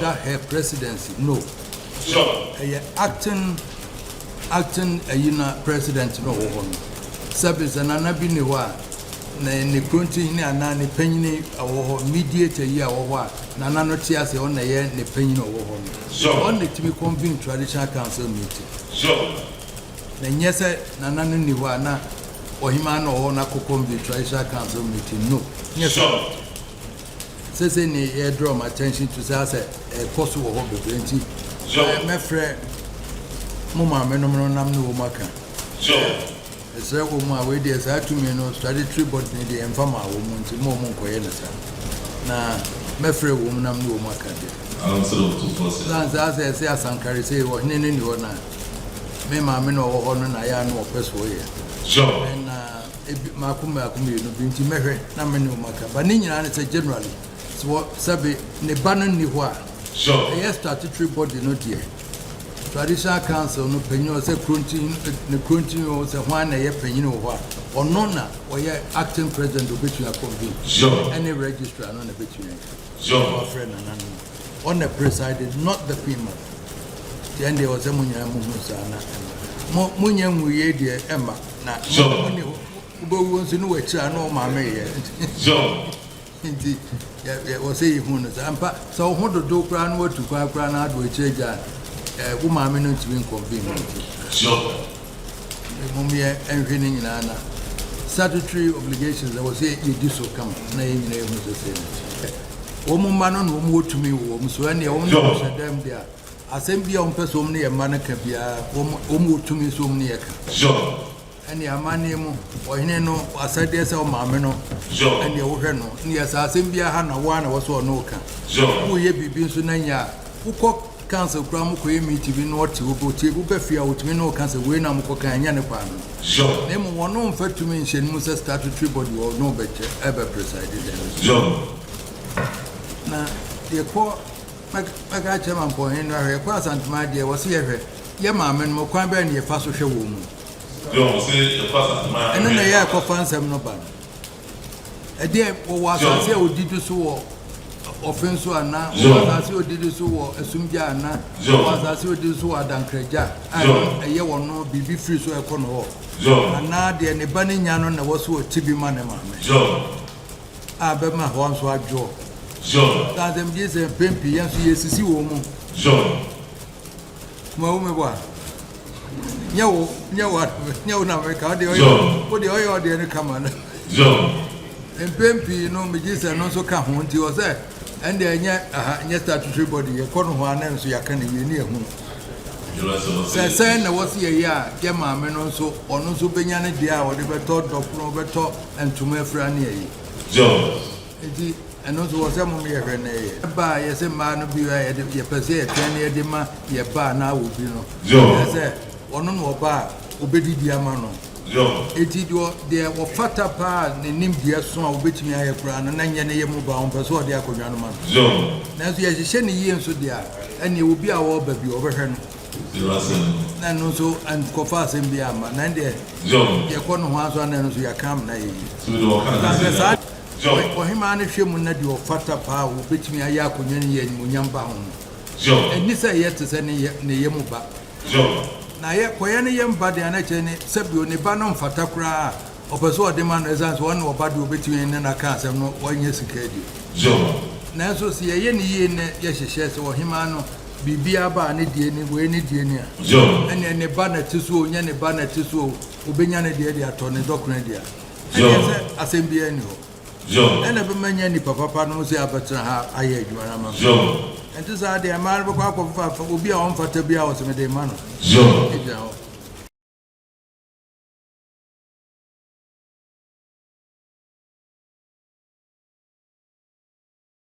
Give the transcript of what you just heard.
Under her presidency, no. Ɛyɛ acting ayi na president no wɔ hɔ no. Sɛbi sɛ nana bi ni hɔ a, na ne kurontihene anaa ne panyini wɔ hɔ, immediate ayi a wɔ hɔ a nana no te ase, ɔna ɛyɛ ne panyini a ɔwɔ hɔ no. Ɔna tumi convene traditional council meeting. Na nyɛ sɛ nana no ni hɔ a na ɔhemaa no ɔwɔ no akɔ convene traditional council meeting, no. Nyɛ sɛ sese ne yɛ draw my attention to sɛ asɛ ɛkɔ so wɔ hɔ bebree, nti mɛfrɛ mo maame nom no nam ne wɔn aka. Ɛsrɛ wɔ mu a, wei deɛ, saa tumi no, statutory body ne deɛ, ɛmfa ma wɔ mu, nti mo a ɔmo nkɔyɛ no saa, na mɛfrɛ wɔ mu nam ne wɔ mu aka deɛ. San saa sɛ ɛsɛ asankare sɛ ɔhene no ni hɔ na me maame na ɔwɔ hɔ no na yɛ ano ɔpɛ so ɔyɛ. Ɛna ebi maako mmaako mmienu bi, nti mɛhwɛ na me ne wɔn aka ba. Ne nyinaa ne sɛ generally sɛ wɔ sɛbi ne ba no ni hɔ a, ɛyɛ statutory body no deɛ, traditional council no panyin, ɔsɛ kurontin ne kurontin wɔ sɛ hwan na ɛyɛ panyin wɔ hɔ a, ɔno na ɔyɛ acting president, obetumi akɔnvene, ɛne registrar no na ebetumi ayɛ. Wafrɛ nana no, ɔna presided, not the queen mother. Deɛ ɛn deɛ ɔsɛ mo nyinaa mo hu saa na ɛma mo nyɛ nwuye deɛ ɛma na mo ne wobɛwu nso ne wɔakyiri a na ɔmaame yɛ. Nti yɛ yɛ wɔsɛ yɛhu no saa mpa sɛ wo ho dodo koraa na watu kwan koraa na ado akyire gya wo maame no ntumi nconvene no. Nti mom yɛ nhwɛ ne nyinaa na statutory obligations ɛwɔ sɛ yɛdi so kama na yɛn nyinaa yɛhu sɛ no wɔn mma no na wɔn wɔ tumi wɔ wɔn so. Ɛnneɛ wɔn ne wɔhyɛ dɛm deɛ a, asɛm bi a wɔn pɛ sɛ wɔn ne yɛ mma no ka biara, wɔn wɔ tumi so wɔn ne yɛ ka. Ɛne amanneɛ mu ɔhene no asɛdeɛ sɛ ɔmaame no, ɛneɛ wohwɛ no ne yɛ sɛ asɛm biara ha na woa na wɔ sɛ ɔne wo ka. Woyɛ biribi nso na nya a, wokɔ council koraa, mokɔyɛ meeting bi na ɔte wo bɛ tie, wobɛ fie a, wotumi ne wo ka sɛ wei na mokɔ ka, ɛnyɛ ne kwan no. Na mmom ɔno mfa tumi nhyɛ no mu sɛ statutory body ɔno bɛkyɛ ɛbɛ preside dɛm. Na yɛkɔ mɛka kyerɛ ma mpɔhene no ahwɛ, yɛkɔ Asantema deɛ, wɔ sɛ yɛhwɛ yɛ maame no mo kwan bɛn ne yɛfa so hwɛ wɔ mu. Ɛno na ɛyɛ ɛkɔfa nsɛm no ba no. Ɛdeɛ wɔwɔ asase a odidi so wɔ ɔfen so ana, wɔwɔ asase a odidi so wɔ asumgya ana, wɔwɔ asase a odidi so wɔ adankragya a ɛyɛ wɔn no biribi firi so ɛkɔ no hɔ anaa, deɛ ne ba ne nya no na ɛwɔ so ɔti bi ma ne maame a bɛma hɔ nso adwoɔ. Saa asɛm gye sɛ mpɛn pii yɛn nso yɛsisi wɔn mu. Kuma wo mebɔ a, nyɛ wo, nyɛ wo, nyɛ wo na meka wo deɛ ɔyɛ wo deɛ ɔyɛ ɔdeɛ no kama no. Mpɛn pii no megye sɛ no nso ka ho, nti wɔ sɛ ɛndeɛ ɛnyɛ aha, nyɛ statutory body, yɛkɔ no ho a na nso yɛaka no yie ne yɛhu sɛ sɛn na wɔ sɛ yɛyɛ a, yɛ maame no nso, ɔno nso bɛnya ne deɛ a ɔde bɛtɔ dɔkono, bɛtɔ ntoma afira ne ayi. Nti ɛno nso wɔ sɛ mom yɛhwɛ no yɛ ɛba a, yɛsɛ mmaa no bi a yɛde yɛpɛ sɛ yɛtwɛn ne yɛde ma yɛ ba na awɔ bi no, yɛ sɛ ɔno na ɔba a obɛdidi ama no. Eti deɛ wɔfata paa ne nimdeɛ so a wobɛtumi ayɛ koraa no na nyɛ ne yɛ mu ba, ɔmpɛ sɛ ɔde akonnwa no ma no. Nanso yɛhyehyɛ ne yie nso deɛ a, ɛneɛ obi a wɔreba bi ɔbɛhwɛ no na ɛno nso nkɔfa asɛm bi ama na deɛ yɛkɔ no ho aso ana, ɛno nso yɛaka amena yɛ yie saa. Ɔhemaa no hwɛ mu na deɛ ɔfata paa a wɔbɛtumi ayɛ akonnwa no yɛ animuonyam ba ho no, ɛni sɛ ɛyɛ te sɛ ne yɛ mu ba na yɛ kɔyɛ ne yɛ mba deɛ, ana kyerɛ ne sɛbio ne ba no mfata koraa a ɔpɛ sɛ ɔde ma no, ɛsiane sɛ ɔne ɔba deɛ ɔbɛtumi ne no aka asɛm no, ɔnyɛ sika adi. Nanso sɛ yɛyɛ ne yie ne yɛhyehyɛ sɛ ɔhemaa no biribiara ba a, ne deɛ ni, wei ne deɛ ni a, ɛneɛ ne ba na te so o, nyɛ ne ba na te so o, obɛnya ne deɛ de atɔ ne dɔkono deɛ a, ɛneɛ sɛ asɛm biara ni hɔ. Ɛna bɛma nya nipa papa no sɛ abɛtena ha ayɛ adwuma no ama me. Ɛnti saa deɛ, mmaa no bɛkɔ akɔfafa obi a ɔmfata bi a ɔsɛ mede ma no gyina hɔ.